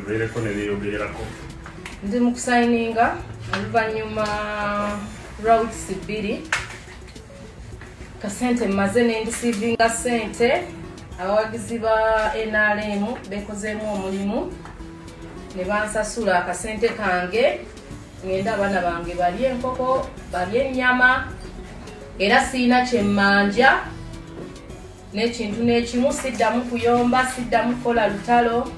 Ebeereko ne byeyogererako. Ndi mu kusayininga oluvannyuma lwa weeks 2. Kasente mmaze ne ndisiivinga ssente. Abawagizi ba NRM bekozeemu omulimu ne bansasula akasente kange, ngenda abaana bange balye enkoko, balye ennyama, era siyina kyemmanja n'ekintu n'ekimu. Siddamu kuyomba, siddamu kukola lutalo.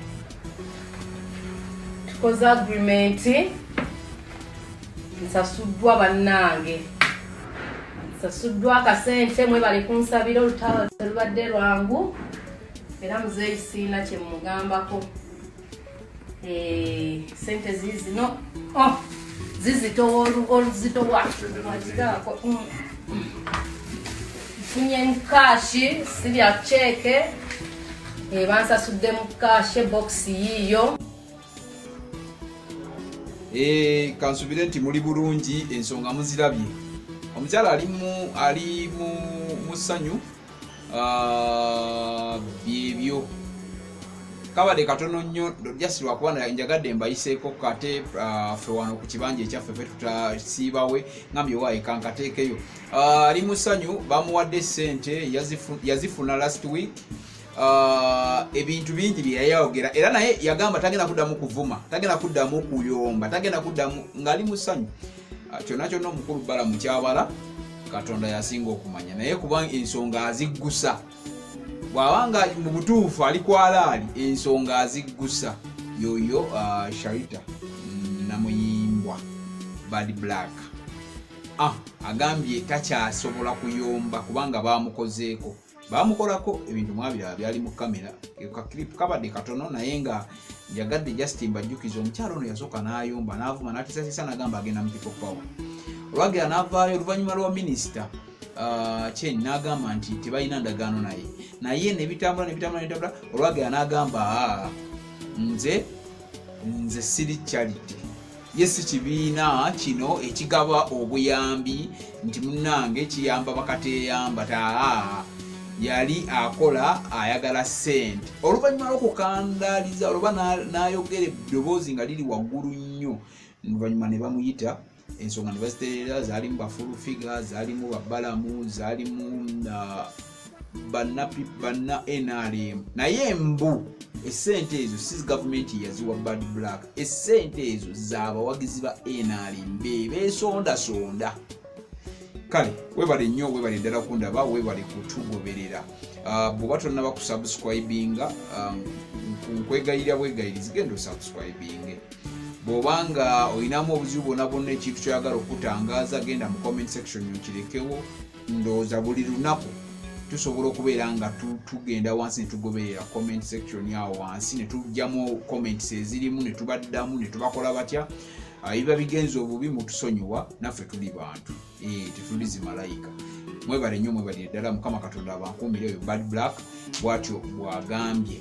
Tukoze agreement, nsasuddwa. Bannange, nsasuddwa akasente. Mwebale kunsabira, olutalo telubadde lwangu, era muzeeyi siina kyemugambako. Eh, sente zizino, oh, zizitowa oluzitowa waziraako. Nfunye cash, si bya cheque. Eh, bansasudde mu cash, box yiiyo. Eh, kansubire nti muli bulungi. Ensonga muzirabye, omukyala ali mu ssanyu. Ah, byebyo kabadde katono nnyo, just lwakuba njagadde mbayiseeko kate. Ah, ffe wano ku kibanja ekyaffe fe tutasiibawe, ngambye waayi kankateekeyo. Ah, ali mu ssanyu, bamuwadde sente, yazifuna last week. Ebintu bingi byeyayogera, era naye yagamba tagenda kuddamu kuvuma, tagenda kuddamu kuyomba, tagenda kuddamu, ng'ali mu ssanyu. Kyonna kyonna omukulu Bala mukyabala, Katonda yasinga okumanya, naye kuba ensonga aziggusa, bw'abanga mu butuufu ali kwalaali, ensonga aziggusa. Yoyo Sharita Namuyimbwa Bad Black. Agambye takyasobola kuyomba kubanga bamukozeeko, bamukolako ebintu mwabiraba byali mu kamera. Ka clip kabadde katono, naye nga njagadde just mbajjukiza omukyalo ono yasooka n'ayomba, n'avuma, n'atiisatiisa, n'agamba agenda mu People Power. Olwagera n'avaayo oluvannyuma lwa minisita Chen n'agamba nti tebalina ndagaano naye, naye nebitambula, nebitambula, nebitambula. Olwagera n'agamba, "Ah, nze siri charity, ye si kibiina kino ekigaba obuyambi nti munnange kiyamba bakateeyamba." Taa yali akola ayagala ssente. Oluvannyuma lw'okukandaliza olwoba n'ayogera eddoboozi nga liri waggulu nnyo, oluvannyuma ne bamuyita, ensonga ne bazitereera. Zaalimu ba Full Figure, zaalimu babalamu, zaalimu banna NRM, naye mbu essente ezo si gavumenti yaziwa Bad Black, essente ezo z'abawagizi ba NRM be beesondasonda. Kale webale nnyo, webale ddala kundaba, webale kutugoberera. Bw'oba tonnaba kusubscribinga, nkwegayirira bwegayirizi, genda osubscribinge. Bw'oba nga olinamu obuzibu bwonna bwonna, ekintu kyoyagala okutangaaza, genda mu comment section okirekewo. Ndowooza buli lunaku tusobola okubeera nga tugenda wansi ne tugoberera comment section awo wansi, ne tujjamu comments ezirimu, ne tubaddamu, ne tubakola batya. Ah, biba bigenza obubi, mutusonyiwa, naffe tuli bantu. Eh, tetuli zimalayika. Mwebale nnyo, mwebalire ddala. Mukama Katonda abankuumire. Oyo Bad Black bw'atyo bw'agambye.